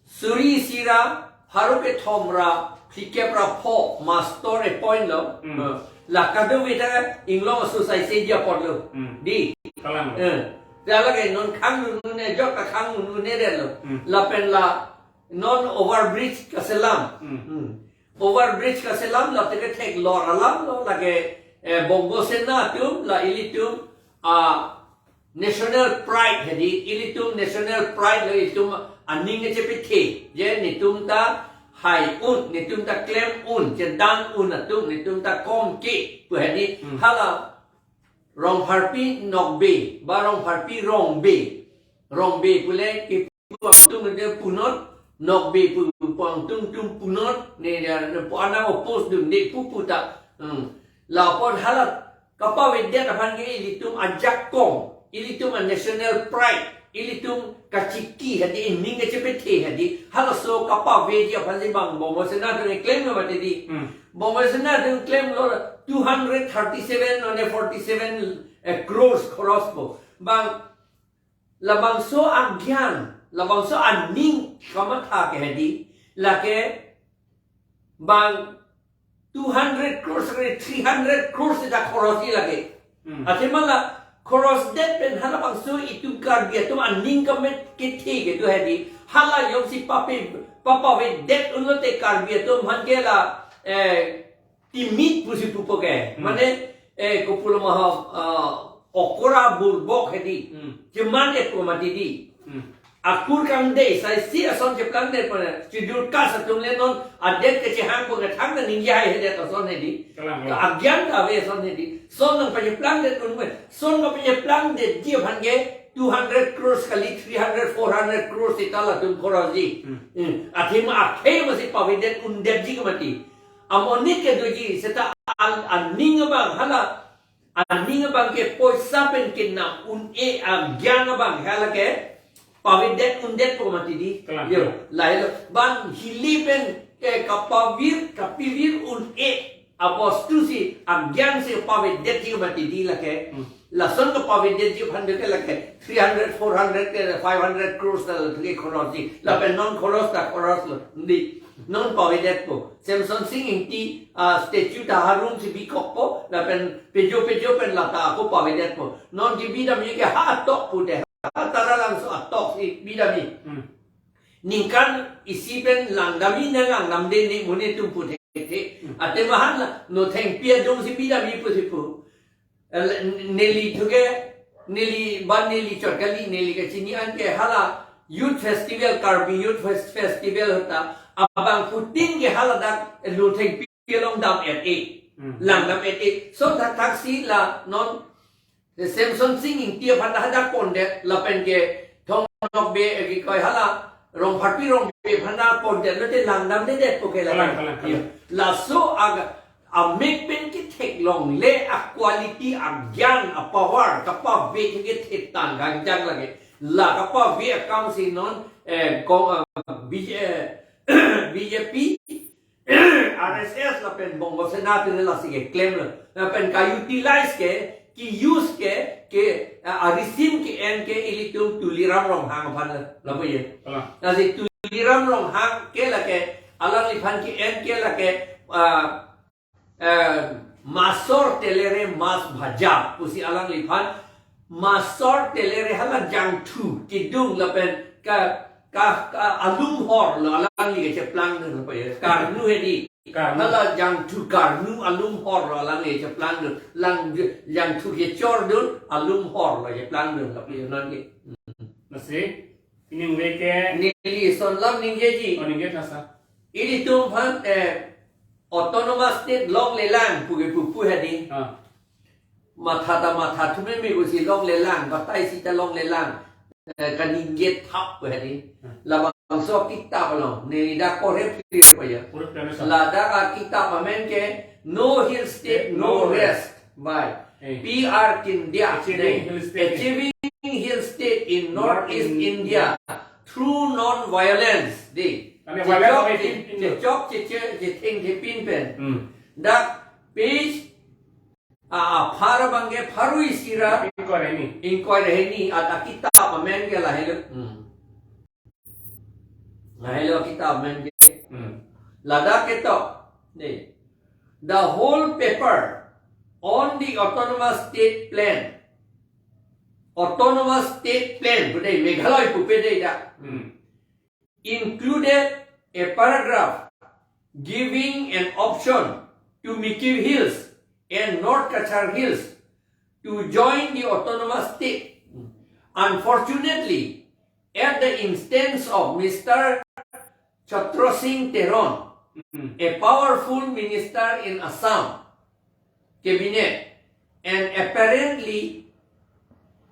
suri isi ra pharo kethom ra phlikep ra pho master appoint lo. Hmm. Eh, la kadokave ta Inglong aso saise ji apot lo. Hmm. Di. Kalang lo. Eh. Te lake non khang nunu ne jok ta khang nunu ne det lo. Hmm. Lapen la non overbridge kaselam. Hmm. Hmm. Overbridge kaselam la te kethek lor alam lo lake, eh, Bongo Sena atum la ilitum, ah, national pride hedi, ilitum national pride lo, ilitum aning kachepethe, je netum ta hai un, netum ta klem un, chedan un atum, netum ta kom ke pu hedi. Hmm. Hala Rongpharpi Nokbe, ba Rongpharpi Rongbe, Rongbe pule ke pu angtung de punot, Nokbe pu, pu angtung tum punot, ne ya, ne pu anang oppose dun de pu pu ta. Hmm. La apot hala kapavedet aphan ke ilitum ajakong, ilitum a national pride, ilitum kachiki hedi, ining kachepethe hedi, halaso kapaveji aphan si bang Bongo Sena atum klem lo mati di. Hmm. Bongo Sena atum klem lo two hundred thirty-seven none forty-seven, eh, crores khoros po. Bang labangso agyan, labangso aning kamatha ke hedi, lake bang two hundred crores re three hundred crores sita khorosi lake. Hmm. Athema la khoros det pen halabangso itum Karbi atum aning kamet kethe kedo hedi. Hala jongsi pape, papavedet unlote Karbi atum aphan ke la, eh, timit pusi pupo ke. Hmm. Mane, eh, kopulo ma ho, ah, okra burbok hedi. Hmm. Cheman et ko mati di. Hmm. Akur kangdei, saisi ason cheplangdet pu ne. Schedule caste atum le non adet kechehang pu ke thangta ningje haihedet ason hedi. Kalang, kalang. Agyan ta ave ason hedi. Son nangpacheplangdet un me. Son kapacheplangdetji aphan ke two hundred crores kali, three hundred, four hundred crores sita latum khorosi. Hmm. Hmm. Athema akhei masi pavedet undetji ke mati. Amonit kedoji seta al-, aning abang hala, aning abang ke poisa pen kenam un-e, agyan abang hala ke pavedet undet po mati di. Kalang. Yo, lahelo. Bang hili pen ke kapavir, kapivir un-e abostu si agyan si pavedetji mati di lake. Hmm. Lason kapavedetji aphan ke lake three hundred, four hundred, ke five hundred crores ta lake khorosi. Lapen non khoros ta khoros lo. Di. Non pavedet po. Semsonsing Ingti, ah, statue ta harum si bikok po. Lapen pejo pejo pen lata ako pavedet po. Non kebidamji ke ha atok pu de. Ha Taralangso atok si bidamji. Hmm. Ningkan isi pen langdamji ne langdamde ne mo netum pu thekthe. Hmm. Athema hala Nothengpi adung si bidamji pusi pu. Eh, neli thuke, neli ba neli chot kali, neli kachini an ke hala Youth Festival, Karbi Youth Fes-, Festival ta abangphutin ke hala dak Nothengpi along dam-et-e. Hmm. Langdam-et-e. So thakthak si la non Semsonsing Ingti aphan ta hadak pondet lapen ke Thong Nokbe, eh, kikoi hala Rongpharpi Rongbe aphan ta pondet lote langdamdedet po ke la. Kalang, kalang, kalang. Iya. Laso aga amek pen ketheklongle a quality, agyan, a power, kapave ke thetan gangjang lake. La kapave akam si non, eh, kong, eh, B J, eh, B J P, R S S lapen Bongo Sena atum lasi keklem lo. Lapen ka-utilize ke, ke-use ke, ke, ah, arisim ke-en ke ilitum Tuliram Ronghang aphan lo, lapu ye. Kalang. Lasi Tuliram Ronghang ke lake alangliphan ke-en ke lake, ah, eh, masor telere mas bhaja pusi alangliphan, masor telere hala jangthu kedung lapen ka, ka, ka alum hor lo alangli kecheplangdun lapu ye. Karnu hedi. Karnu. Hala jangthu karnu alum hor lo alangli cheplangdun. Lang jangthu kechordun alum hor lo cheplangdun lapu ye non ke. Hmm. Lasi, ining ve ke. Neli son lam ningjeji. Oh, ningje thasa. Ilitum aphan, eh, autonomous state longlelang pu ke pupu hedi. Ah. Matha ta matha thume me usi longlelang, batai sita longlelang. Eh, kaningje thap pu hedi. Hmm. Labangso kitap along, neli dak pore phir po ya. Pore phir sa. Ladak akitap amen ke No Hill State, No No Rest. Rest. By Eh. P R Kindia, Achieving dei. Hill State. Achieving Hill State in North Northeast India. India through non-violence, dei. Mane violence Chechok, abai che-, pin, pin, pin. Chechok, cheche-, chethengthepin pen. Hmm. Dak page, a, a, phar abangke pharo isi ra. Ingkoi ra hini. Ingkoi ra hini, at akitap amen ke lahelo. Hmm. Lahelo akitap amen ke. Hmm. Ladak ketok, dei. The whole paper on the autonomous state plan. Autonomous state plan, pu dei, Meghalaya pu pe dei dak. Hmm. Included a paragraph giving an option to Mikir Hills and North Cachar Hills to join the autonomous state. Unfortunately, at the instance of Mister Chatra Singh Teron, Mm. a powerful minister in Assam cabinet, and apparently,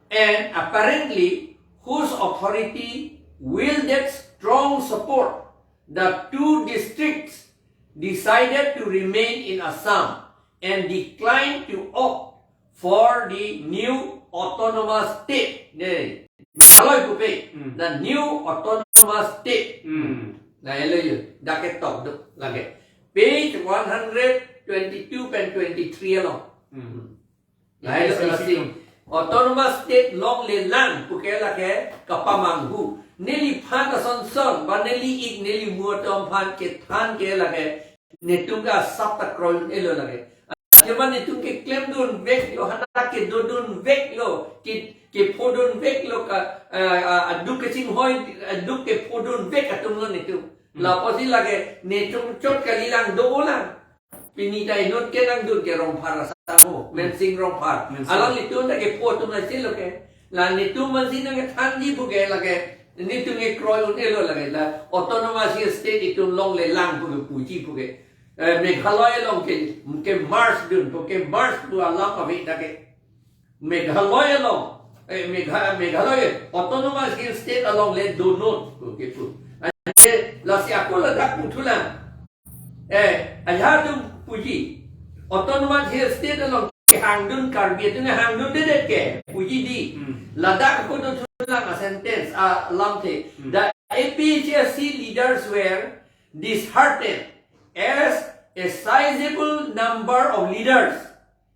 and apparently whose authority wielded strong support, the two districts decided to remain in Assam and declined to opt for the new autonomous state. Dei. Meghalaya pu pe. Hmm. The new autonomous state. Hmm. Lahelo yo. Dak ketok do lake. Page one hundred twenty-two pen twenty-three along. Hmm. Lahelo Yes, lasi. Autonomous state longlelang pu ke lake kapamanghu. Neliphan asonson, ba neli ik neli mu atum aphan kethan ke lake. Netum ke asap ta kroi-un-elo lake. Athema netum ke klemdunveklo, hadak kedodunveklo, ke, kephodunveklo ka, eh, ah, aduk kachinghoi, aduk kephodunvek atumlo netum. Hmm. Lapusi lake netum chot kalilang do-olang. Pini ta inut kenangdun ke Rongphar asangho, Hmm. Mensing Rongphar. Mensing. Alanglitum ta kepho atum lasi lo ke. La netum mansi nangkethanji pu ke lake, netum ke kroi-un-elo lake, la autonomous hill state itum longlelang pu ke puji pu ke. Eh, Meghalaya along ke, ke merge dun pu ke merge pu alam ave dak ke. Meghalaya along, eh, Megha-, Meghalaya autonomous hill state along le donon pu ke pu. Ante lasi ako ladak puthulang. Eh, ajahak atum puji. Autonomous Hill State along kehangdun Karbi atum hangdundedet ke puji dei. Hmm. Ladak ako dothulang a sentence alamthe. Hmm. The A P H L C leaders were disheartened as a sizable number of leaders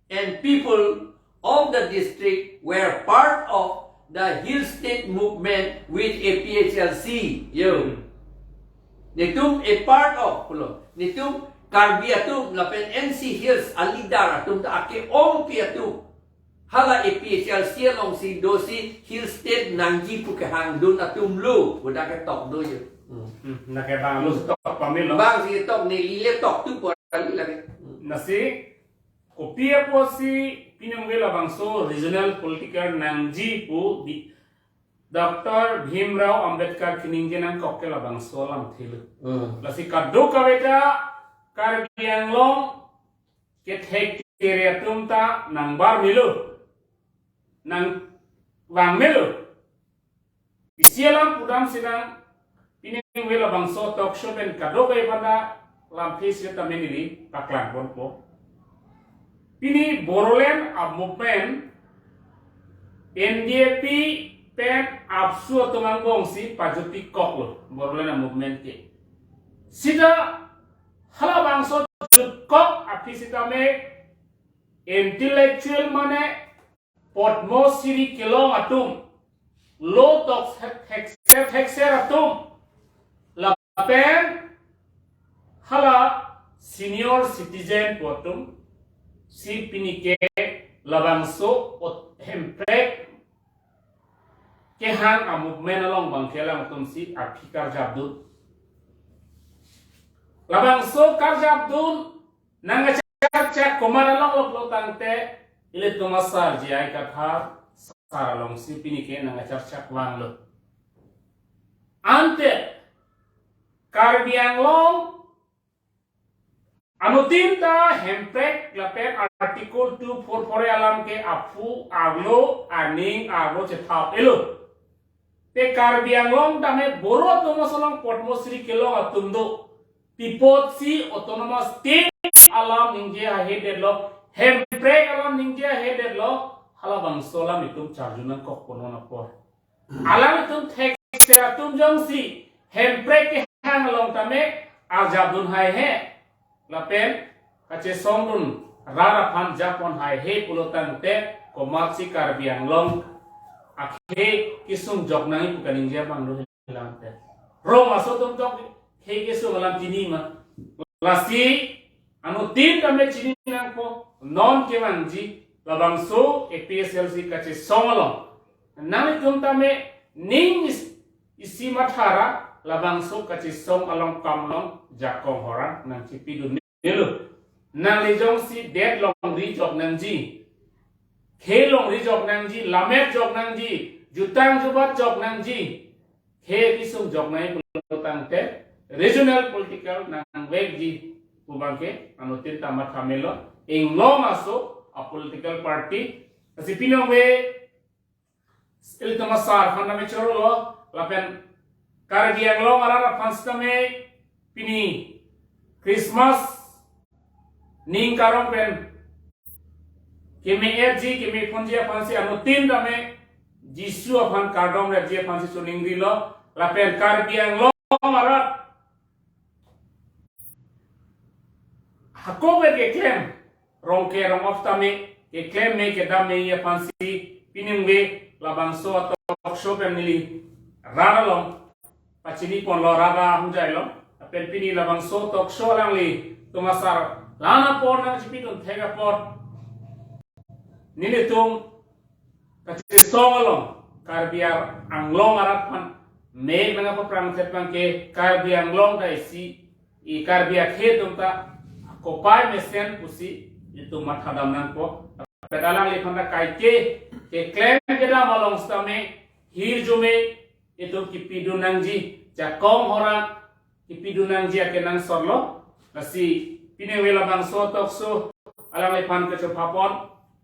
and people of the district were part of the Hill State movement with A P H L C. Yo. Netum a part of, pulo. Netum Karbi atum lapen N C Hills a leader atum ta ake-ongpi atum. Hala A P H L C alongsi dosi Hill State nangji pu kehangdun atumlo. Pu dak ketok do yo. Hmm. Hmm, dak ke bang lo tok pamelo. Bangsi tok neli le tok tu pu kali lake. Hmm. Lasi kopi apotsi pini ave labangso regional political nangji pu di Doctor Bhimrao Ambedkar kaningje nangkok ke labangso alamthe lo. Hmm. Lasi kadokave ta Karbi Anglong kethek kere atum ta nangbar melo. Nangvang melo. Isi alam pudamsi nang pini ave labangso talk show pen kadokave aphan ta lamthe seta neli paklang ponpo. Pini Bodoland a movement N D A P pen AAPSU atum angbongsi pajutpi koklo Bodoland a movement ke. Seta halabangso jutkok aphi sitame intellectual mane Padma Shri kelong atum, law tok thek-, thekser thekser atum, lapen hala senior citizen pu atum, si pini ke labangso ot-, hemprek kehang a movement along bang kelang atumsi aphi karjapdun. Labangso karjapdun nangkacharchak komat along lo pulo tangte ilitum asar J I Kathar sar alongsi pini ke nangkacharchak vanglo. Ante Karbi Anglong anuttin ta hemprek lapen Article two four four A alam ke aphu arlo aning arlo chethap-elo. Te Karbi Anglong tame Bodo Autonomous along Padma Shri kelong atum do. Pi apotsi autonomous state alam ningje hahedetlo, Hemprek along ningje ahedetlo, halabangso alam itum charju nangkok pon non apor. Alanglitum thekser atum jongsi Hemprek kehang along tame arjapdun haihe, lapen kachesongdun rat aphan japon haihe pulo tangte, komatsi Karbi Anglong akhei kesung jok nangji pu kaningje abang do. Lamte, rong aso atum tok khei kesung alam chini ma? Lasi anuttin tame chini nangpo, non kevangji labangso A P H L C kachesong along. Nanglitum tame ning is-, isi mathara, labangso kachesong along kam along jakong horang nangchipidun nelo. Nangli jongsi det longri jok nangji, khei longri jok nangji, lammet jok nangji, jutang jubat jok nangji, khei kesung jok nangji pulo tangte, regional political nangvekji pu abangke anuttin ta matha melo, inglong aso a political party. Lasi pini ong ve ilitum asar aphan tame chorolo, lapen Karbi Anglong arat aphan sitame pini Christmas ning karong pen keme-etji, kemephonji aphansi anuttin tame Jisu aphan kardom repji aphansi choningrilo, lapen Karbi Anglong arat hako pen keklem, rong ke rong of tame keklem me kedam me aphansi pini ong ve labangso a-talk show pen neli rat along pachini ponlo, rat ahongjai along. Lapen pini labangso talk show alanglitum asar la-an apor nangchipidun thek apot, nelitum kachesong along Karbi Anglong arat aphan me nangpaprang thet abangke Karbi Anglong ta isi, i Karbi akhei atum ta kopai mesen pusi itum mathadam nangpo. Lapen alangliphan ta kaike keklem kedam along sitame hirjume itum kipidun nangji, jakong horang kipidun nangji akenangsot lo. Lasi pini ong ve labangso talk show alangliphan kachopha pon.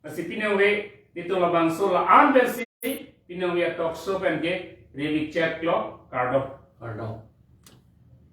Lasi pini ong ve itum labangso la-an pensi pini ong ve talk show pen ke revik chet lo, kardom. Kardom.